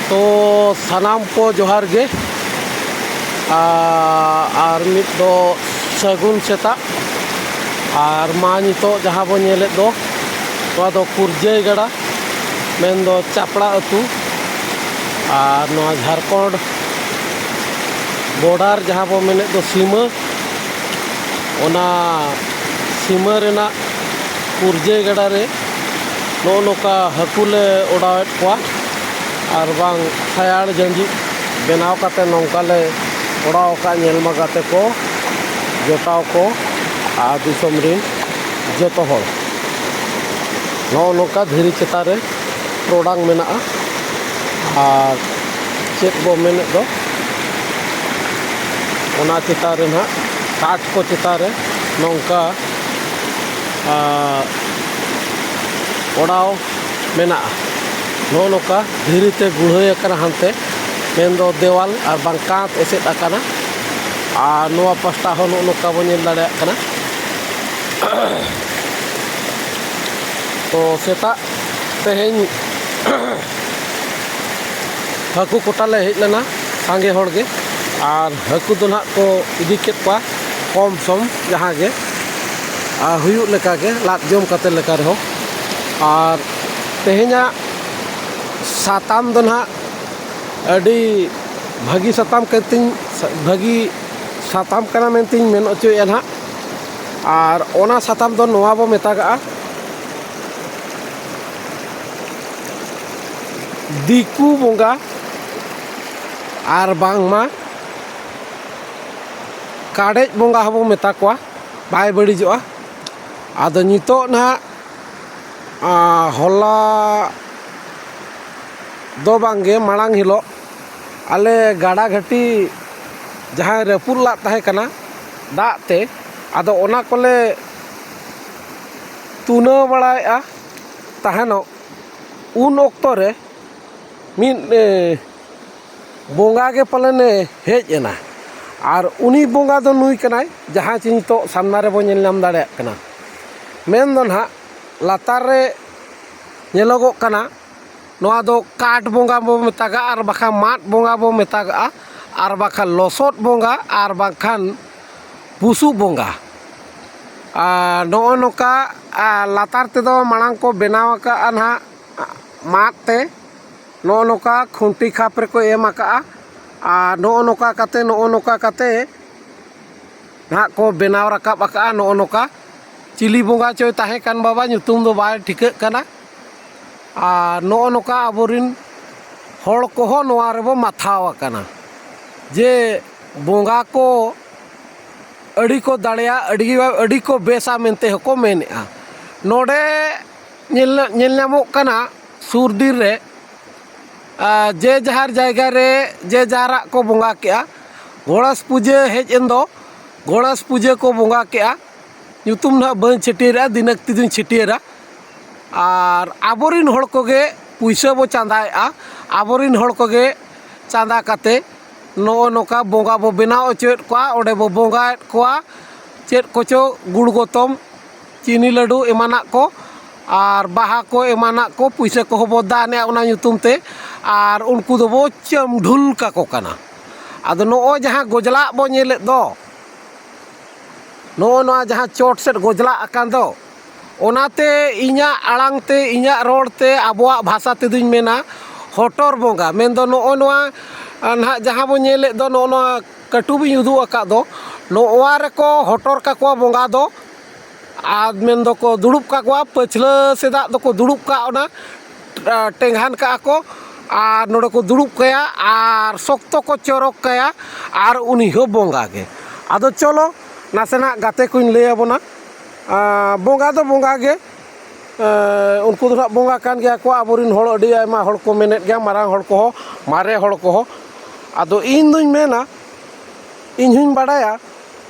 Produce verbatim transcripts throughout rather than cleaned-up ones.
ᱛᱚ ᱥᱟᱱᱟᱢ ᱠᱚ ᱡᱚᱦᱟᱨ ᱜᱮ, ᱟ-, ᱟᱨ ᱢᱤᱫ ᱫᱚ ᱥᱟᱹᱜᱩᱱ ᱥᱮᱛᱟᱜ᱾ ᱟᱨ ᱢᱟ ᱱᱤᱛᱚᱜ ᱡᱟᱦᱟᱸ ᱵᱚ ᱧᱮᱞᱮᱫ ᱫᱚ, ᱱᱚᱣᱟ ᱫᱚ ᱠᱩᱨᱡᱟᱹᱭ ᱜᱟᱰᱟ, ᱢᱮᱱᱫᱚ ᱪᱟᱯᱲᱟ ᱟᱹᱛᱩ᱾ ᱟᱨ ᱱᱚᱣᱟ ᱡᱷᱟᱲᱠᱷᱚᱸᱰ border ᱡᱟᱦᱟᱸ ᱵᱚ ᱢᱮᱱᱮᱫ ᱫᱚ ᱥᱤᱢᱟᱹ, ᱚᱱᱟ ᱥᱤᱢᱟᱹ ᱨᱮᱱᱟᱜ ᱠᱩᱨᱡᱟᱹᱭ ᱜᱟᱰᱟ ᱨᱮ ᱱᱚᱜᱼᱚ ᱱᱚᱝᱠᱟ ᱦᱟᱹᱠᱩ ᱞᱮ ᱚᱰᱟᱣᱮᱫ ᱠᱚᱣᱟ᱾ ᱟᱨ ᱵᱟᱝ ᱥᱟᱭᱟᱲ ᱡᱟᱸᱡᱤᱫ ᱵᱮᱱᱟᱣ ᱠᱟᱛᱮ ᱱᱚᱝᱠᱟ ᱞᱮ ᱚᱰᱟᱣ ᱟᱠᱟᱫ᱾ ᱧᱮᱞ ᱢᱟ ᱜᱟᱛᱮ ᱠᱚ, ᱡᱚᱴᱟᱣ ᱠᱚ, ᱟᱨ ᱫᱤᱥᱚᱢ ᱨᱤᱱ ᱡᱚᱛᱚ ᱦᱚᱲ, ᱱᱚᱜᱼᱚ ᱱᱚᱝᱠᱟ ᱫᱷᱤᱨᱤ ᱪᱮᱛᱟᱱ ᱨᱮ ᱴᱚᱨᱚᱰᱟᱝ ᱢᱮᱱᱟᱜᱼᱟ᱾ ᱟᱨ ᱪᱮᱫ ᱵᱚ ᱢᱮᱱᱮᱫ ᱫᱚ, ᱚᱱᱟ ᱪᱮᱛᱟᱱ ᱨᱮ ᱱᱟᱦᱟᱜ ᱠᱟᱴ ᱠᱚ ᱪᱮᱛᱟᱱ ᱨᱮ ᱱᱚᱝᱠᱟ, ᱟᱨ ᱚᱰᱟᱣ ᱢᱮᱱᱟᱜᱼᱟ᱾ ᱱᱚᱜᱼᱚ ᱱᱚᱝᱠᱟ ᱫᱷᱤᱨᱤ ᱛᱮ ᱜᱩᱲᱦᱟᱹᱭ ᱟᱠᱟᱱᱟ ᱦᱟᱱᱛᱮ, ᱢᱮᱱᱫᱚ ᱫᱮᱣᱟᱞ ᱟᱨ ᱵᱟᱝ ᱠᱟᱸᱛ ᱮᱥᱮᱫ ᱟᱠᱟᱱᱟ᱾ ᱟᱨ ᱱᱚᱣᱟ ᱯᱟᱥᱴᱟ ᱦᱚᱸ ᱱᱚᱜᱼᱚ ᱱᱚᱝᱠᱟ ᱵᱚᱱ ᱧᱮᱞ ᱫᱟᱲᱮᱭᱟᱜ ᱠᱟᱱᱟ᱾ ᱛᱚ ᱥᱮᱛᱟᱜ ᱛᱮᱦᱮᱧ ᱦᱟᱹᱠᱩ ᱠᱚᱴᱟ ᱞᱮ ᱦᱮᱡ ᱞᱮᱱᱟ, ᱥᱟᱸᱜᱮ ᱦᱚᱲ ᱜᱮ᱾ ᱟᱨ ᱦᱟᱹᱠᱩ ᱫᱚ ᱱᱟᱦᱟᱜ ᱠᱚ ᱤᱫᱤ ᱠᱮᱫ ᱠᱚᱣᱟ ᱠᱚᱢ ᱥᱚᱢ ᱡᱟᱦᱟᱸ ᱜᱮ, ᱟᱨ ᱦᱩᱭᱩᱜ ᱞᱮᱠᱟ ᱜᱮ, ᱞᱟᱫ ᱡᱚᱢ ᱠᱟᱛᱮ ᱞᱮᱠᱟ ᱨᱮᱦᱚᱸ᱾ ᱟᱨ ᱛᱮᱦᱮᱧᱟᱜ ᱥᱟᱛᱟᱢ ᱫᱚ ᱱᱟᱦᱟᱜ ᱟᱹᱰᱤ ᱵᱷᱟᱹᱜᱤ ᱥᱟᱛᱟᱢ ᱠᱟᱱ ᱛᱤᱧ, ᱵᱷᱟᱹᱜᱤ ᱥᱟᱛᱟᱢ ᱠᱟᱱᱟ ᱢᱮᱱᱛᱮᱧ ᱢᱮᱱ ᱦᱚᱪᱚᱭᱮᱫᱼᱟ ᱱᱟᱦᱟᱜ᱾ ᱟᱨ ᱚᱱᱟ ᱥᱟᱛᱟᱢ ᱫᱚ ᱱᱚᱣᱟ ᱵᱚ ᱢᱮᱛᱟᱜᱟᱜᱼᱟ, ᱫᱤᱠᱩ ᱵᱚᱸᱜᱟ ᱟᱨ ᱵᱟᱝᱢᱟ ᱠᱟᱰᱮᱡ ᱵᱚᱸᱜᱟ ᱦᱚᱸᱵᱚ ᱢᱮᱛᱟ ᱠᱚᱣᱟ, ᱵᱟᱭ ᱵᱟᱹᱲᱤᱡᱚᱜᱼᱟ᱾ ᱟᱫᱚ ᱱᱤᱛᱚᱜ ᱱᱟᱦᱟᱜ, ᱟ, ᱦᱚᱞᱟ ᱫᱚ ᱵᱟᱝᱜᱮ, ᱢᱟᱲᱟᱝ ᱦᱤᱞᱳᱜ ᱟᱞᱮ ᱜᱟᱰᱟ ᱜᱷᱟᱹᱴᱤ ᱡᱟᱦᱟᱸ ᱨᱟᱹᱯᱩᱫ ᱞᱟᱫ ᱛᱟᱦᱮᱸ ᱠᱟᱱᱟ ᱫᱟᱜ ᱛᱮ, ᱟᱫᱚ ᱚᱱᱟ ᱠᱚᱞᱮ ᱛᱩᱱᱟᱹ ᱵᱟᱲᱟᱭᱮᱫᱼᱟ ᱛᱟᱦᱮᱱᱚᱜ᱾ ᱩᱱ ᱚᱠᱛᱚ ᱨᱮ ᱢᱤᱫ, ᱮ, ᱵᱚᱸᱜᱟ ᱜᱮ ᱯᱟᱞᱮᱱᱮ ᱦᱮᱡ ᱮᱱᱟ᱾ ᱟᱨ ᱩᱱᱤ ᱵᱚᱸᱜᱟ ᱫᱚ ᱱᱩᱭ ᱠᱟᱱᱟᱭ, ᱡᱟᱦᱟᱸᱭ ᱪᱮ ᱱᱤᱛᱚᱜ ᱥᱟᱢᱱᱟ ᱨᱮᱵᱚ ᱧᱮᱞ ᱧᱟᱢ ᱫᱟᱲᱮᱭᱟᱜ ᱠᱟᱱᱟ᱾ ᱢᱮᱱ ᱫᱚ ᱱᱟᱦᱟᱜ ᱞᱟᱛᱟᱨ ᱨᱮ ᱧᱮᱞᱚᱜᱚᱜ ᱠᱟᱱᱟ, ᱱᱚᱣᱟ ᱫᱚ ᱠᱟᱴ ᱵᱚᱸᱜᱟ ᱵᱚ ᱢᱮᱛᱟᱜᱟᱜᱼᱟ, ᱟᱨ ᱵᱟᱠᱷᱟᱱ ᱢᱟᱫ ᱵᱚᱸᱜᱟ ᱵᱚ ᱢᱮᱛᱟᱜᱟᱜᱼᱟ, ᱟᱨ ᱵᱟᱠᱷᱟᱱ ᱞᱚᱥᱚᱫ ᱵᱚᱸᱜᱟ, ᱟᱨ ᱵᱟᱝᱠᱷᱟᱱ ᱵᱩᱥᱩᱵ ᱵᱚᱸᱜᱟ᱾ ᱟᱨ ᱱᱚᱜᱼᱚ ᱱᱚᱝᱠᱟ, ᱟᱨ ᱞᱟᱛᱟᱨ ᱛᱮᱫᱚ ᱢᱟᱲᱟᱝ ᱠᱚ ᱵᱮᱱᱟᱣ ᱟᱠᱟᱫᱼᱟ ᱱᱟᱦᱟᱜ ᱢᱟᱫ ᱛᱮ, ᱱᱚᱜᱼᱚ ᱱᱚᱝᱠᱟ ᱠᱷᱩᱱᱴᱤ ᱠᱷᱟᱯ ᱨᱮᱠᱚ ᱮᱢ ᱟᱠᱟᱫᱼᱟ᱾ ᱟᱨ ᱱᱚᱜᱼᱚ ᱱᱚᱝᱠᱟ ᱠᱟᱛᱮ, ᱱᱚᱜᱼᱚ ᱱᱚᱝᱠᱟ ᱠᱟᱛᱮ ᱱᱟᱦᱟᱜ ᱠᱚ ᱵᱮᱱᱟᱣ ᱨᱟᱠᱟᱵ ᱟᱠᱟᱫᱼᱟ᱾ ᱱᱚᱜᱼᱚ ᱱᱚᱝᱠᱟ ᱪᱤᱞᱤ ᱵᱚᱸᱜᱟ ᱪᱚᱭ ᱛᱟᱦᱮᱸ ᱠᱟᱱ ᱵᱟᱵᱟ, ᱧᱩᱛᱩᱢ ᱫᱚ ᱵᱟᱭ ᱴᱷᱤᱠᱟᱹᱜ ᱠᱟᱱᱟ᱾ ᱟᱨ ᱱᱚᱜᱼᱚ ᱱᱚᱝᱠᱟ ᱟᱵᱚᱨᱤᱱ ᱦᱚᱲ ᱠᱚᱦᱚᱸ ᱱᱚᱣᱟ ᱨᱮᱵᱚ ᱢᱟᱛᱷᱟᱣ ᱟᱠᱟᱱᱟ ᱡᱮ ᱵᱚᱸᱜᱟ ᱠᱚ ᱟᱹᱰᱤ ᱠᱚ ᱫᱟᱲᱮᱭᱟ, ᱟᱹᱰᱤ, ᱟᱹᱰᱤ ᱠᱚ ᱵᱮᱥᱟ ᱢᱮᱱᱛᱮ ᱦᱚᱸᱠᱚ ᱢᱮᱱᱮᱫᱼᱟ᱾ ᱱᱚᱰᱮ ᱧᱮᱞ, ᱧᱮᱞ ᱧᱟᱢᱚᱜ ᱠᱟᱱᱟ ᱥᱩᱨ ᱫᱤᱱ ᱨᱮ, ᱟᱨ ᱡᱮ ᱡᱟᱦᱟᱨ ᱡᱟᱭᱜᱟ ᱨᱮ ᱡᱮ ᱡᱟᱦᱟᱨᱟᱜ ᱠᱚ ᱵᱚᱸᱜᱟ ᱠᱮᱜᱼᱟ᱾ ᱜᱚᱬᱮᱥ ᱯᱩᱡᱟᱹ ᱦᱮᱡ ᱮᱱ ᱫᱚ, ᱜᱚᱬᱮᱥ ᱯᱩᱡᱟᱹ ᱠᱚ ᱵᱚᱸᱜᱟ ᱠᱮᱜᱼᱟ᱾ ᱧᱩᱛᱩᱢ ᱱᱟᱦᱟᱜ ᱵᱟᱹᱧ ᱪᱷᱟᱹᱴᱭᱟᱹᱨᱟ, ᱫᱤᱱᱟᱹᱠ ᱛᱮᱫᱚᱧ ᱪᱷᱟᱹᱴᱭᱟᱹᱨᱟ᱾ ᱟᱨ ᱟᱵᱚᱨᱤᱱ ᱦᱚᱲ ᱠᱚᱜᱮ ᱯᱩᱭᱥᱟᱹ ᱵᱚ ᱪᱟᱸᱫᱟᱭᱮᱜᱼᱟ, ᱟᱵᱚᱨᱤᱱ ᱦᱚᱲ ᱠᱚᱜᱮ ᱪᱟᱸᱫᱟ ᱠᱟᱛᱮ ᱱᱚᱜᱼᱚ ᱱᱚᱝᱠᱟ ᱵᱚᱸᱜᱟ ᱵᱚ ᱵᱮᱱᱟᱣ ᱦᱚᱪᱚᱭᱮᱫ ᱠᱚᱣᱟ, ᱚᱸᱰᱮ ᱵᱚ ᱵᱚᱸᱜᱟᱭᱮᱫ ᱠᱚᱣᱟ᱾ ᱪᱮᱫ ᱠᱚᱪᱚ ᱜᱩᱲ ᱜᱚᱛᱚᱢ, ᱪᱤᱱᱤ ᱞᱟᱹᱰᱩ ᱮᱢᱟᱱᱟᱜ ᱠᱚ, ᱟᱨ ᱵᱟᱦᱟ ᱠᱚ ᱮᱢᱟᱱᱟᱜ ᱠᱚ, ᱯᱩᱭᱥᱟᱹ ᱠᱚᱦᱚᱸ ᱵᱚ ᱫᱟᱱᱮᱜᱼᱟ ᱚᱱᱟ ᱧᱩᱛᱩᱢ ᱛᱮ, ᱟᱨ ᱩᱱᱠᱩ ᱫᱚᱵᱚ ᱪᱟᱹᱢᱰᱷᱩᱞ ᱠᱟᱠᱚ ᱠᱟᱱᱟ᱾ ᱟᱫᱚ ᱱᱚᱜᱼᱚᱭ ᱡᱟᱦᱟᱸ ᱜᱚᱡᱽᱞᱟᱜ ᱵᱚ ᱧᱮᱞᱮᱫ ᱫᱚ, ᱱᱚᱜᱼᱚ ᱱᱚᱣᱟ ᱡᱟᱦᱟᱸ ᱪᱚᱴ ᱥᱮᱫ ᱜᱚᱡᱽᱞᱟᱜ ᱟᱠᱟᱱ ᱫᱚ, ᱚᱱᱟᱛᱮ ᱤᱧᱟᱹᱜ ᱟᱲᱟᱝ ᱛᱮ, ᱤᱧᱟᱹᱜ ᱨᱚᱲ ᱛᱮ, ᱟᱵᱚᱣᱟᱜ ᱵᱷᱟᱥᱟ ᱛᱮᱫᱚᱧ ᱢᱮᱱᱟ ᱦᱚᱴᱚᱨ ᱵᱚᱸᱜᱟ᱾ ᱢᱮᱱᱫᱚ ᱱᱚᱜᱼᱚ ᱱᱚᱣᱟ, ᱟᱨ ᱱᱟᱦᱟᱜ ᱡᱟᱦᱟᱸ ᱵᱚᱱ ᱧᱮᱞᱮᱫ ᱫᱚ, ᱱᱚᱜᱼᱚ ᱱᱚᱣᱟ ᱠᱟᱹᱴᱩᱵ ᱤᱧ ᱩᱫᱩᱜ ᱟᱠᱟᱫ ᱫᱚ, ᱱᱚᱣᱟ ᱨᱮᱠᱚ ᱦᱚᱴᱚᱨ ᱠᱟᱠᱚᱣᱟ ᱵᱚᱸᱜᱟ ᱫᱚ᱾ ᱟᱨ ᱢᱮᱱ ᱫᱚᱠᱚ ᱫᱩᱲᱩᱵ ᱠᱟᱠᱚᱣᱟ, ᱯᱟᱹᱪᱷᱞᱟᱹ ᱥᱮᱫᱟᱜ ᱫᱚᱠᱚ ᱫᱩᱲᱩᱵ ᱠᱟᱜ ᱚᱱᱟ, ᱟ, ᱴᱮᱸᱜᱷᱟᱱ ᱠᱟᱜᱼᱟ ᱠᱚ, ᱟᱨ ᱱᱚᱰᱮ ᱠᱚ ᱫᱩᱲᱩᱵ ᱠᱟᱭᱟ, ᱟᱨ ᱥᱚᱠᱛᱚ ᱠᱚ ᱪᱚᱨᱚᱠ ᱠᱟᱭᱟ, ᱟᱨ ᱩᱱᱤ ᱦᱚᱸ ᱵᱚᱸᱜᱟ ᱜᱮ᱾ ᱟᱫᱚ ᱪᱚᱞᱚ ᱱᱟᱥᱮᱱᱟᱜ ᱜᱟᱛᱮ ᱠᱚᱧ ᱞᱟᱹᱭ ᱟᱵᱚᱱᱟ᱾ ᱟ, ᱵᱚᱸᱜᱟ ᱫᱚ ᱵᱚᱸᱜᱟ ᱜᱮ, ᱮᱸ, ᱩᱱᱠᱩ ᱫᱚ ᱱᱟᱦᱟᱜ ᱵᱚᱸᱜᱟ ᱠᱟᱱ ᱜᱮᱭᱟ ᱠᱚ, ᱟᱵᱚᱨᱮᱱ ᱦᱚᱲ ᱟᱹᱰᱤ ᱟᱭᱢᱟ ᱦᱚᱲ ᱠᱚ ᱢᱮᱱᱮᱫ ᱜᱮᱭᱟ, ᱢᱟᱨᱟᱝ ᱦᱚᱲ ᱠᱚᱦᱚᱸ, ᱢᱟᱨᱮ ᱦᱚᱲ ᱠᱚᱦᱚᱸ᱾ ᱟᱫᱚ ᱤᱧ ᱫᱩᱧ ᱢᱮᱱᱟ, ᱤᱧ ᱦᱚᱧ ᱵᱟᱰᱟᱭᱟ,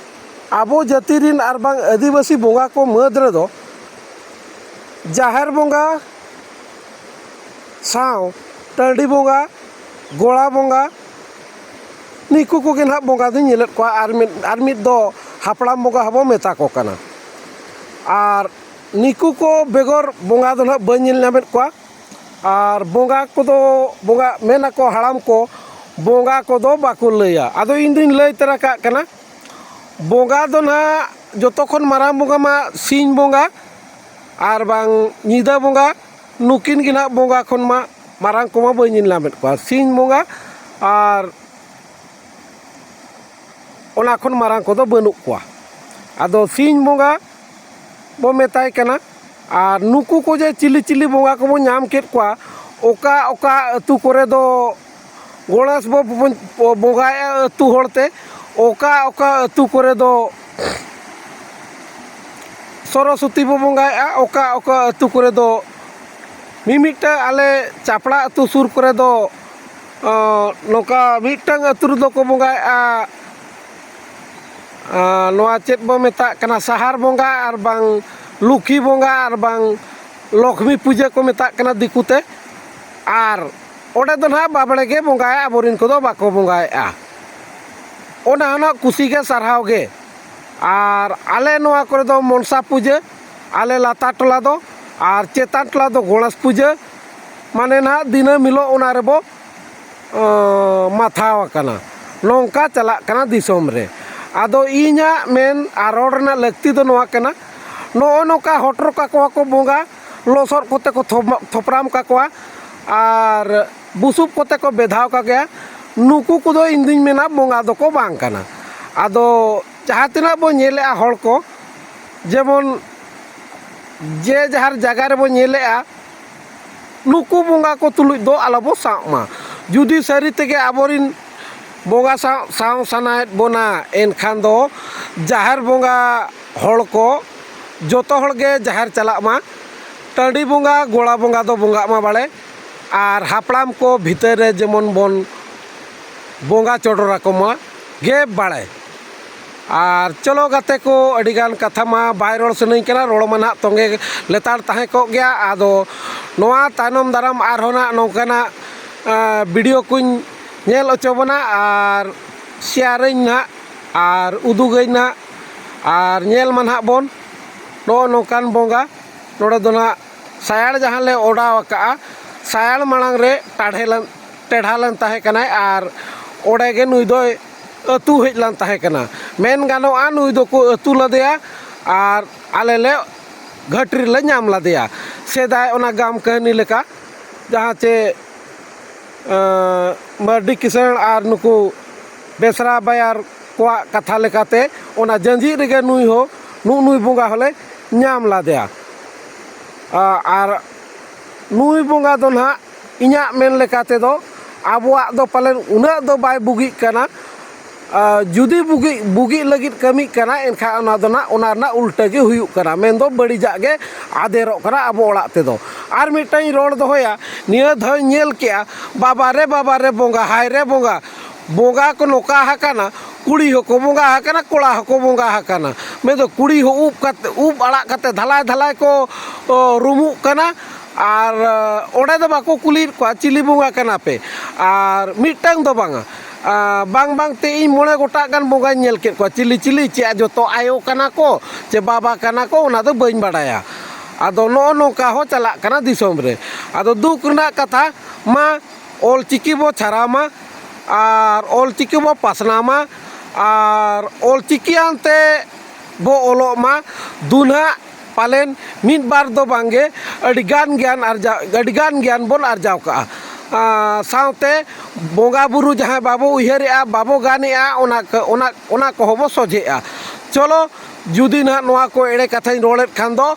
ᱟᱵᱚ ᱡᱟᱹᱛᱤ ᱨᱮᱱ ᱟᱨ ᱵᱟᱝ ᱟᱹᱫᱤᱵᱟᱹᱥᱤ ᱵᱚᱸᱜᱟ ᱠᱚ ᱢᱩᱫᱽ ᱨᱮᱫᱚ ᱡᱟᱦᱮᱨ ᱵᱚᱸᱜᱟ ᱥᱟᱶ ᱴᱟᱺᱰᱤ ᱵᱚᱸᱜᱟ, ᱜᱚᱲᱟ ᱵᱚᱸᱜᱟ, ᱱᱤᱠᱩ ᱠᱚᱜᱮ ᱱᱟᱦᱟᱜ ᱵᱚᱸᱜᱟ ᱫᱚᱧ ᱧᱮᱞᱮᱫ ᱠᱚᱣᱟ᱾ ᱟᱨ ᱢᱤᱫ, ᱟᱨ ᱢᱤᱫ ᱫᱚ ᱦᱟᱯᱲᱟᱢ ᱵᱚᱸᱜᱟ ᱦᱚᱸᱵᱚ ᱢᱮᱛᱟ ᱠᱚ ᱠᱟᱱᱟ᱾ ᱟᱨ ᱱᱤᱠᱩ ᱠᱚ ᱵᱮᱜᱚᱨ ᱵᱚᱸᱜᱟ ᱫᱚ ᱱᱟᱦᱟᱜ ᱵᱟᱹᱧ ᱧᱮᱞ ᱧᱟᱢᱮᱫ ᱠᱚᱣᱟ᱾ ᱟᱨ ᱵᱚᱸᱜᱟ ᱠᱚᱫᱚ, ᱵᱚᱸᱜᱟ ᱢᱮᱱ ᱟᱠᱚ ᱦᱟᱲᱟᱢ ᱠᱚ, ᱵᱚᱸᱜᱟ ᱠᱚᱫᱚ ᱵᱟᱠᱚ ᱞᱟᱹᱭᱟ᱾ ᱟᱫᱚ ᱤᱧ ᱫᱩᱧ ᱞᱟᱹᱭ ᱛᱟᱨᱟ ᱠᱟᱜ ᱠᱟᱱᱟ, ᱵᱚᱸᱜᱟ ᱫᱚ ᱱᱟᱦᱟᱜ ᱡᱚᱛᱚ ᱠᱷᱚᱱ ᱢᱟᱨᱟᱝ ᱵᱚᱸᱜᱟ ᱢᱟ ᱥᱤᱧ ᱵᱚᱸᱜᱟ ᱟᱨ ᱵᱟᱝ ᱧᱤᱫᱟᱹ ᱵᱚᱸᱜᱟ, ᱱᱩᱠᱤᱱ ᱜᱮ ᱱᱟᱦᱟᱜ ᱵᱚᱸᱜᱟ ᱠᱷᱚᱱ ᱢᱟ ᱢᱟᱨᱟᱝ ᱠᱚᱢᱟ ᱵᱟᱹᱧ ᱧᱮᱞ ᱧᱟᱢᱮᱫ ᱠᱚᱣᱟ᱾ ᱥᱤᱧ ᱵᱚᱸᱜᱟ ᱟᱨ ᱚᱱᱟ ᱠᱷᱚᱱ ᱢᱟᱨᱟᱝ ᱠᱚᱫᱚ ᱵᱟᱹᱱᱩᱜ ᱠᱚᱣᱟ᱾ ᱟᱫᱚ ᱥᱤᱧ ᱵᱚᱸᱜᱟ ᱵᱚ ᱢᱮᱛᱟᱭ ᱠᱟᱱᱟ᱾ ᱟᱨ ᱱᱩᱠᱩ ᱠᱚ ᱡᱮ ᱪᱤᱞᱤ ᱪᱤᱞᱤ ᱵᱚᱸᱜᱟ ᱠᱚᱵᱚ ᱧᱟᱢ ᱠᱮᱫ ᱠᱚᱣᱟ, ᱚᱠᱟ ᱚᱠᱟ ᱟᱹᱛᱩ ᱠᱚᱨᱮ ᱫᱚ ᱜᱚᱬᱮᱥ ᱵᱚ ᱵᱚᱸᱜᱟᱭᱮᱫᱼᱟ ᱟᱹᱛᱩ ᱦᱚᱲᱛᱮ, ᱚᱠᱟ ᱚᱠᱟ ᱟᱹᱛᱩ ᱠᱚᱨᱮ ᱫᱚ ᱥᱚᱨᱚᱥᱚᱛᱤ ᱵᱚ ᱵᱚᱸᱜᱟᱭᱮᱫᱼᱟ, ᱚᱠᱟ ᱚᱠᱟ ᱟᱹᱛᱩ ᱠᱚᱨᱮ ᱫᱚ ᱢᱤᱢᱤᱫᱴᱟᱝ ᱟᱞᱮ ᱪᱟᱯᱲᱟ ᱟᱹᱛᱩ ᱥᱩᱨ ᱠᱚᱨᱮ ᱫᱚ ᱱᱚᱝᱠᱟ ᱢᱤᱫᱴᱟᱝ ᱟᱹᱛᱩ ᱨᱮᱫᱚ ᱠᱚ ᱵᱚᱸᱜᱟᱭᱮᱫᱼᱟ᱾ ᱱᱚᱣᱟ ᱪᱮᱫ ᱵᱚ ᱢᱮᱛᱟᱜ ᱠᱟᱱᱟ, ᱥᱟᱦᱟᱨ ᱵᱚᱸᱜᱟ ᱟᱨ ᱵᱟᱝ ᱞᱩᱠᱷᱤ ᱵᱚᱸᱜᱟ ᱟᱨ ᱵᱟᱝ ᱞᱚᱠᱷᱢᱤ ᱯᱩᱡᱟᱹ ᱠᱚ ᱢᱮᱛᱟᱜ ᱠᱟᱱᱟ ᱫᱤᱠᱩᱛᱮ᱾ ᱟᱨ ᱚᱸᱰᱮ ᱫᱚ ᱱᱟᱦᱟᱜ ᱵᱟᱵᱽᱲᱮ ᱜᱮ ᱵᱚᱸᱜᱟᱭᱟ, ᱟᱵᱚᱨᱮᱱ ᱠᱚᱫᱚ ᱵᱟᱠᱚ ᱵᱚᱸᱜᱟᱭᱮᱫᱼᱟ᱾ ᱚᱱᱟ ᱦᱚᱸ ᱱᱟᱦᱟᱜ ᱠᱩᱥᱤ ᱜᱮ, ᱥᱟᱨᱦᱟᱣ ᱜᱮ᱾ ᱟᱨ ᱟᱞᱮ ᱱᱚᱣᱟ ᱠᱚᱨᱮ ᱫᱚ ᱢᱚᱱᱥᱟ ᱯᱩᱡᱟᱹ, ᱟᱞᱮ ᱞᱟᱛᱟᱨ ᱴᱚᱞᱟ ᱫᱚ, ᱟᱨ ᱪᱮᱛᱟᱱ ᱴᱚᱞᱟ ᱫᱚ ᱜᱚᱬᱮᱥ ᱯᱩᱡᱟᱹ᱾ ᱢᱟᱱᱮ ᱱᱟᱦᱟᱜ ᱫᱤᱱᱟᱹᱢ ᱦᱤᱞᱳᱜ ᱚᱱᱟ ᱨᱮᱵᱚ ᱢᱟᱛᱷᱟᱣ ᱟᱠᱟᱱᱟ᱾ ᱱᱚᱝᱠᱟ ᱪᱟᱞᱟᱜ ᱠᱟᱱᱟ ᱫᱤᱥᱚᱢ ᱨᱮ᱾ ᱟᱫᱚ ᱤᱧᱟᱹᱜ ᱢᱮᱱ ᱟᱨ ᱨᱚᱲ ᱨᱮᱱᱟᱜ ᱞᱟᱹᱠᱛᱤ ᱫᱚ ᱱᱚᱣᱟ ᱠᱟᱱᱟ, ᱱᱚᱜᱼᱚ ᱱᱚᱝᱠᱟ ᱦᱚᱴᱚᱨ ᱠᱟᱠᱚᱣᱟ ᱠᱚ ᱵᱚᱸᱜᱟ, ᱞᱚᱥᱚᱫ ᱠᱚᱛᱮ ᱠᱚ ᱛᱷᱚᱯ- ᱛᱷᱚᱯᱨᱟᱢ ᱠᱟᱠᱚᱣᱟ ᱟᱨ ᱵᱩᱥᱩᱵ ᱠᱚᱛᱮ ᱠᱚ ᱵᱮᱫᱷᱟᱣ ᱠᱟᱜᱮᱭᱟ᱾ ᱱᱩᱠᱩ ᱠᱚᱫᱚ ᱤᱧ ᱫᱩᱧ ᱢᱮᱱᱟ ᱵᱚᱸᱜᱟ ᱫᱚᱠᱚ ᱵᱟᱝ ᱠᱟᱱᱟ᱾ ᱟᱫᱚ ᱡᱟᱦᱟᱸ ᱛᱤᱱᱟᱹᱜ ᱵᱚᱱ ᱧᱮᱞᱮᱜᱼᱟ ᱦᱚᱲ ᱠᱚ, ᱡᱮᱢᱚᱱ ᱡᱮ ᱡᱟᱦᱟᱨ ᱡᱟᱭᱜᱟ ᱨᱮᱵᱚᱱ ᱧᱮᱞᱮᱜᱼᱟ, ᱱᱩᱠᱩ ᱵᱚᱸᱜᱟ ᱠᱚ ᱛᱩᱞᱩᱡ ᱫᱚ ᱟᱞᱚᱵᱚ ᱥᱟᱵ ᱢᱟ᱾ ᱡᱩᱫᱤ ᱥᱟᱹᱨᱤ ᱛᱮᱜᱮ ᱟᱵᱚᱨᱤᱱ ᱵᱚᱸᱜᱟ ᱥᱟᱶ ᱥᱟᱶ ᱥᱟᱱᱟᱭᱮᱫ ᱵᱚᱱᱟ, ᱮᱱᱠᱷᱟᱱ ᱫᱚ ᱡᱟᱦᱮᱨ ᱵᱚᱸᱜᱟ ᱦᱚᱲ ᱠᱚ ᱡᱚᱛᱚ ᱦᱚᱲ ᱜᱮ ᱡᱟᱦᱮᱨ ᱪᱟᱞᱟᱜ ᱢᱟ᱾ ᱴᱟᱺᱰᱤ ᱵᱚᱸᱜᱟ, ᱜᱚᱲᱟ ᱵᱚᱸᱜᱟ ᱫᱚ ᱵᱚᱸᱜᱟᱜ ᱢᱟ ᱵᱟᱲᱮ, ᱟᱨ ᱦᱟᱯᱲᱟᱢ ᱠᱚ ᱵᱷᱤᱛᱟᱹᱨ ᱨᱮ ᱡᱮᱢᱚᱱ ᱵᱚᱱ ᱵᱚᱸᱜᱟ ᱪᱚᱰᱚᱨ ᱟᱠᱚ ᱢᱟ ᱜᱮ ᱵᱟᱲᱮ᱾ ᱟᱨ ᱪᱚᱞᱚ ᱜᱟᱛᱮ ᱠᱚ, ᱟᱹᱰᱤᱜᱟᱱ ᱠᱟᱛᱷᱟ ᱢᱟ ᱵᱟᱭ ᱨᱚᱲ ᱥᱟᱱᱟᱧ ᱠᱟᱱᱟ, ᱨᱚᱲ ᱢᱟ ᱱᱟᱦᱟᱜ ᱛᱚᱸᱜᱮ ᱞᱮᱛᱟᱲ ᱛᱟᱦᱮᱸ ᱠᱚᱜ ᱜᱮᱭᱟ᱾ ᱟᱫᱚ ᱱᱚᱣᱟ ᱛᱟᱭᱱᱚᱢ ᱫᱟᱨᱟᱢ ᱟᱨᱦᱚᱸ ᱱᱟᱦᱟᱜ ᱱᱚᱝᱠᱟᱱᱟᱜ, ᱟ, ᱵᱷᱤᱰᱤᱭᱳ ᱠᱚᱧ ᱧᱮᱞ ᱦᱚᱪᱚ ᱵᱚᱱᱟ ᱟᱨ ᱥᱮᱭᱟᱨᱟᱹᱧ ᱱᱟᱦᱟᱜ ᱟᱨ ᱩᱫᱩᱜᱟᱹᱧ ᱱᱟᱦᱟᱜ ᱟᱨ ᱧᱮᱞ ᱢᱟ ᱱᱟᱦᱟᱜ ᱵᱚᱱ ᱱᱚᱜᱼᱚ ᱱᱚᱝᱠᱟᱱ ᱵᱚᱸᱜᱟ᱾ ᱱᱚᱰᱮ ᱫᱚ ᱱᱟᱦᱟᱜ ᱥᱟᱭᱟᱲ ᱡᱟᱦᱟᱸ ᱞᱮ ᱚᱰᱟᱣ ᱟᱠᱟᱜᱼᱟ, ᱥᱟᱭᱟᱲ ᱢᱟᱲᱟᱝ ᱨᱮ ᱴᱟᱲᱦᱮ ᱞᱮᱱ, ᱴᱮᱲᱦᱟ ᱞᱮᱱ ᱛᱟᱦᱮᱸ ᱠᱟᱱᱟᱭ ᱟᱨ ᱚᱸᱰᱮ ᱜᱮ ᱱᱩᱭ ᱫᱚᱭ ᱟᱹᱛᱩ ᱦᱮᱡ ᱞᱮᱱ ᱛᱟᱦᱮᱸ ᱠᱟᱱᱟ᱾ ᱢᱮᱱ ᱜᱟᱱᱚᱜᱼᱟ, ᱱᱩᱭ ᱫᱚᱠᱚ ᱟᱹᱛᱩ ᱞᱮᱫᱮᱭᱟ ᱟᱨ ᱟᱞᱮ ᱞᱮ ᱜᱷᱟᱹᱴᱤ ᱨᱮᱞᱮ ᱧᱟᱢ ᱞᱮᱫᱮᱭᱟ᱾ ᱥᱮᱫᱟᱭ ᱚᱱᱟ ᱜᱟᱢ ᱠᱟᱹᱦᱱᱤ ᱞᱮᱠᱟ, ᱡᱟᱦᱟᱸ ᱪᱮ, ᱮᱸ, ᱢᱟᱹᱨᱰᱤ ᱠᱤᱥᱟᱹᱬ ᱟᱨ ᱱᱩᱠᱩ ᱵᱮᱥᱨᱟ ᱵᱟᱭᱟᱨ ᱠᱚᱣᱟᱜ ᱠᱟᱛᱷᱟ ᱞᱮᱠᱟᱛᱮ, ᱚᱱᱟ ᱡᱟᱸᱡᱤᱫ ᱨᱮᱜᱮ ᱱᱩᱭ ᱦᱚᱸ, ᱱᱩᱜ ᱱᱩᱭ ᱵᱚᱸᱜᱟ ᱦᱚᱸᱞᱮ ᱧᱟᱢ ᱞᱮᱫᱮᱭᱟ᱾ ᱟ-, ᱟᱨ ᱱᱩᱭ ᱵᱚᱸᱜᱟ ᱫᱚ ᱱᱟᱦᱟᱜ ᱤᱧᱟᱹᱜ ᱢᱮᱱ ᱞᱮᱠᱟ ᱛᱮᱫᱚ ᱟᱵᱚᱣᱟᱜ ᱫᱚ ᱯᱟᱞᱮᱱ ᱩᱱᱟᱹᱜ ᱫᱚ ᱵᱟᱭ ᱵᱩᱜᱤᱜ ᱠᱟᱱᱟ᱾ ᱟ, ᱡᱩᱫᱤ ᱵᱩᱜᱤ, ᱵᱩᱜᱤᱜ ᱞᱟᱹᱜᱤᱫ ᱠᱟᱹᱢᱤᱜ ᱠᱟᱱᱟ, ᱮᱱᱠᱷᱟᱱ ᱚᱱᱟ ᱫᱚ ᱱᱟᱦᱟᱜ, ᱚᱱᱟ ᱨᱮᱱᱟᱜ ᱩᱞᱴᱟᱹ ᱜᱮ ᱦᱩᱭᱩᱜ ᱠᱟᱱᱟ, ᱢᱮᱱᱫᱚ ᱵᱟᱹᱲᱤᱡᱟᱜ ᱜᱮ ᱟᱫᱮᱨᱚᱜ ᱠᱟᱱᱟ ᱟᱵᱚ ᱚᱲᱟᱜ ᱛᱮᱫᱚ᱾ ᱟᱨ ᱢᱤᱫᱴᱟᱝ ᱤᱧ ᱨᱚᱲ ᱫᱚᱦᱚᱭᱟ, ᱱᱤᱭᱟᱹ ᱫᱷᱟᱣ ᱤᱧ ᱧᱮᱞ ᱠᱮᱜᱼᱟ, ᱵᱟᱵᱟ ᱨᱮ ᱵᱟᱵᱟ ᱨᱮ ᱵᱚᱸᱜᱟ, ᱦᱟᱭ ᱨᱮ ᱵᱚᱸᱜᱟ, ᱵᱚᱸᱜᱟ ᱠᱚ ᱱᱚᱝᱠᱟ ᱟᱠᱟᱱᱟ, ᱠᱩᱲᱤ ᱦᱚᱸᱠᱚ ᱵᱚᱸᱜᱟ ᱟᱠᱟᱱᱟ, ᱠᱚᱲᱟ ᱦᱚᱸᱠᱚ ᱵᱚᱸᱜᱟ ᱟᱠᱟᱱᱟ᱾ ᱢᱮᱱᱫᱚ ᱠᱩᱲᱤ ᱦᱚᱸ ᱩᱵ ᱠᱟᱛᱮ, ᱩᱵ ᱟᱲᱟᱜ ᱠᱟᱛᱮ ᱫᱷᱟᱞᱟᱭ ᱫᱷᱟᱞᱟᱭ ᱠᱚ, ᱚ, ᱨᱩᱢᱩᱜ ᱠᱟᱱᱟ᱾ ᱟᱨ, ᱚ, ᱚᱸᱰᱮ ᱫᱚ ᱵᱟᱠᱚ ᱠᱩᱞᱤᱭᱮᱫ ᱠᱚᱣᱟ, "ᱪᱤᱞᱤ ᱵᱚᱸᱜᱟ ᱠᱟᱱᱟ ᱯᱮ?" ᱟᱨ ᱢᱤᱫᱴᱟᱝ ᱫᱚ ᱵᱟᱝᱟ, ᱟ, ᱵᱟᱝ ᱵᱟᱝ ᱛᱮ ᱤᱧ ᱢᱚᱬᱮ ᱜᱚᱴᱟᱜ ᱜᱟᱱ ᱵᱚᱸᱜᱟᱧ ᱧᱮᱞ ᱠᱮᱫ ᱠᱚᱣᱟ᱾ ᱪᱤᱞᱤ ᱪᱤᱞᱤ, ᱪᱮᱫ ᱡᱚᱛᱚ ᱟᱭᱳ ᱠᱟᱱᱟ ᱠᱚ, ᱪᱮ ᱵᱟᱵᱟ ᱠᱟᱱᱟ ᱠᱚ, ᱚᱱᱟ ᱫᱚ ᱵᱟᱹᱧ ᱵᱟᱰᱟᱭᱟ᱾ ᱟᱫᱚ ᱱᱚᱜᱼᱚ ᱱᱚᱝᱠᱟ ᱦᱚᱸ ᱪᱟᱞᱟᱜ ᱠᱟᱱᱟ ᱫᱤᱥᱚᱢ ᱨᱮ᱾ ᱟᱫᱚ ᱫᱩᱠ ᱨᱮᱱᱟᱜ ᱠᱟᱛᱷᱟ ᱢᱟ, ᱚᱞ ᱪᱤᱠᱤ ᱵᱚ ᱪᱷᱟᱨᱟᱣ ᱢᱟ ᱟᱨ ᱚᱞ ᱪᱤᱠᱤ ᱵᱚ ᱯᱟᱥᱱᱟᱣ ᱢᱟ ᱟᱨ ᱚᱞ ᱪᱤᱠᱤ ᱟᱱᱛᱮ ᱵᱚ ᱚᱞᱚᱜ ᱢᱟ᱾ ᱫᱩᱱᱦᱟᱜ ᱯᱟᱞᱮᱱ ᱢᱤᱫ ᱵᱟᱨ ᱫᱚ ᱵᱟᱝᱜᱮ, ᱟᱹᱰᱤ ᱜᱟᱱ ᱜᱮᱭᱟᱱ ᱟᱨᱡᱟᱣ, ᱟᱹᱰᱤ ᱜᱟᱱ ᱜᱮᱭᱟᱱ ᱵᱚᱱ ᱟᱨᱡᱟᱣ ᱠᱟᱜᱼᱟ᱾ ᱟᱨ ᱥᱟᱶᱛᱮ ᱵᱚᱸᱜᱟ ᱵᱩᱨᱩ ᱡᱟᱦᱟᱸᱭ ᱵᱟᱵᱚ ᱩᱭᱦᱟᱹᱨᱮᱜᱼᱟ, ᱵᱟᱵᱚ ᱜᱟᱱᱮᱜᱼᱟ, ᱚᱱᱟ ᱠᱚ, ᱚᱱᱟ, ᱚᱱᱟ ᱠᱚᱦᱚᱸ ᱵᱚ ᱥᱚᱡᱷᱮᱜᱼᱟ᱾ ᱪᱚᱞᱚ, ᱡᱩᱫᱤ ᱱᱟᱦᱟᱜ ᱱᱚᱣᱟ ᱠᱚ ᱮᱲᱮ ᱠᱟᱛᱷᱟᱧ ᱨᱚᱲᱮᱫ ᱠᱷᱟᱱ ᱫᱚ,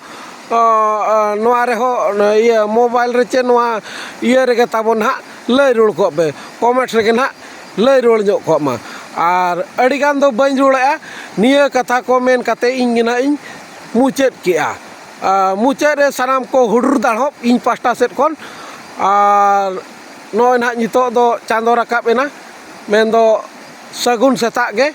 ᱚ, ᱚ, ᱱᱚᱣᱟ ᱨᱮᱦᱚᱸ, ᱤᱭᱟᱹ, ᱢᱳᱵᱟᱭᱤᱞ ᱨᱮ ᱪᱮ ᱱᱚᱣᱟ ᱤᱭᱟᱹ ᱨᱮᱜᱮ ᱛᱟᱵᱚᱱ ᱱᱟᱦᱟᱜ ᱞᱟᱹᱭ ᱨᱩᱣᱟᱹᱲ ᱠᱚᱜ ᱯᱮ, ᱠᱚᱢᱮᱱᱴ ᱨᱮᱜᱮ ᱱᱟᱦᱟᱜ ᱞᱟᱹᱭ ᱨᱩᱣᱟᱹᱲ ᱧᱚᱜ ᱠᱚᱜ ᱢᱟ᱾ ᱟᱨ ᱟᱹᱰᱤᱜᱟᱱ ᱫᱚ ᱵᱟᱹᱧ ᱨᱩᱣᱟᱹᱲᱮᱜᱼᱟ, ᱱᱤᱭᱟᱹ ᱠᱟᱛᱷᱟ ᱠᱚ ᱢᱮᱱ ᱠᱟᱛᱮ ᱤᱧ ᱜᱮ ᱱᱟᱦᱟᱜ ᱤᱧ ᱢᱩᱪᱟᱹᱫ ᱠᱮᱜᱼᱟ᱾ ᱟᱨ ᱢᱩᱪᱟᱹᱫ ᱨᱮ ᱥᱟᱱᱟᱢ ᱠᱚ ᱦᱩᱰᱩᱨ ᱫᱟᱲᱦᱚᱵ ᱤᱧ ᱯᱟᱦᱴᱟ ᱥᱮᱫ ᱠᱷᱚᱱ᱾ ᱟᱨ ᱱᱚᱜᱼᱚᱭ ᱱᱟᱦᱟᱜ ᱱᱤᱛᱚᱜ ᱫᱚ ᱪᱟᱸᱫᱚ ᱨᱟᱠᱟᱵ ᱮᱱᱟ, ᱢᱮᱱᱫᱚ ᱥᱟᱹᱜᱩᱱ ᱥᱮᱛᱟᱜ ᱜᱮ᱾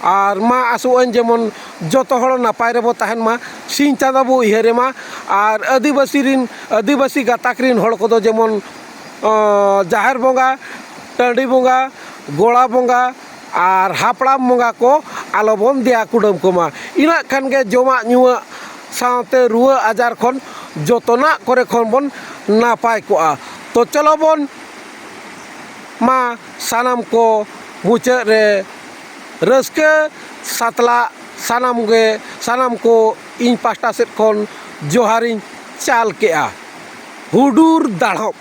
ᱟᱨ ᱢᱟ ᱟᱥᱚᱜ ᱟᱹᱧ ᱡᱮᱢᱚᱱ ᱡᱚᱛᱚ ᱦᱚᱲ ᱱᱟᱯᱟᱭ ᱨᱮᱵᱚ ᱛᱟᱦᱮᱱ ᱢᱟ, ᱥᱤᱧ ᱪᱟᱸᱫᱚ ᱵᱚ ᱩᱭᱦᱟᱹᱨᱮ ᱢᱟ᱾ ᱟᱨ ᱟᱹᱫᱤᱵᱟᱹᱥᱤ ᱨᱤᱱ, ᱟᱹᱫᱤᱵᱟᱹᱥᱤ ᱜᱟᱛᱟᱠ ᱨᱤᱱ ᱦᱚᱲ ᱠᱚᱫᱚ ᱡᱮᱢᱚᱱ, ᱚ, ᱡᱟᱦᱮᱨ ᱵᱚᱸᱜᱟ, ᱴᱟᱺᱰᱤ ᱵᱚᱸᱜᱟ, ᱜᱚᱲᱟ ᱵᱚᱸᱜᱟ ᱟᱨ ᱦᱟᱯᱲᱟᱢ ᱵᱚᱸᱜᱟ ᱠᱚ ᱟᱞᱚᱵᱚᱱ ᱫᱮᱭᱟ ᱠᱩᱰᱟᱹᱢ ᱠᱚᱢᱟ᱾ ᱤᱱᱟᱹᱜ ᱠᱷᱟᱱ ᱜᱮ ᱡᱚᱢᱟᱜ ᱧᱩᱣᱟᱜ ᱥᱟᱶᱛᱮ ᱨᱩᱣᱟᱹ ᱟᱡᱟᱨ ᱠᱷᱚᱱ ᱡᱚᱛᱚᱱᱟᱜ ᱠᱚᱨᱮ ᱠᱷᱚᱱ ᱵᱚᱱ ᱱᱟᱯᱟᱭ ᱠᱚᱜᱼᱟ᱾ ᱛᱚ ᱪᱚᱞᱚ ᱵᱚᱱ ᱢᱟ ᱥᱟᱱᱟᱢ ᱠᱚ ᱢᱩᱪᱟᱹᱫ ᱨᱮ ᱨᱟᱹᱥᱠᱟᱹ ᱥᱟᱛᱞᱟᱜ ᱥᱟᱱᱟᱢ ᱜᱮ, ᱥᱟᱱᱟᱢ ᱠᱚ ᱤᱧ ᱯᱟᱦᱴᱟ ᱥᱮᱫ ᱠᱷᱚᱱ ᱡᱚᱦᱟᱨᱤᱧ ᱪᱟᱞ ᱠᱮᱜᱼᱟ᱾ ᱦᱩᱰᱩᱨ ᱫᱟᱲᱚᱵ᱾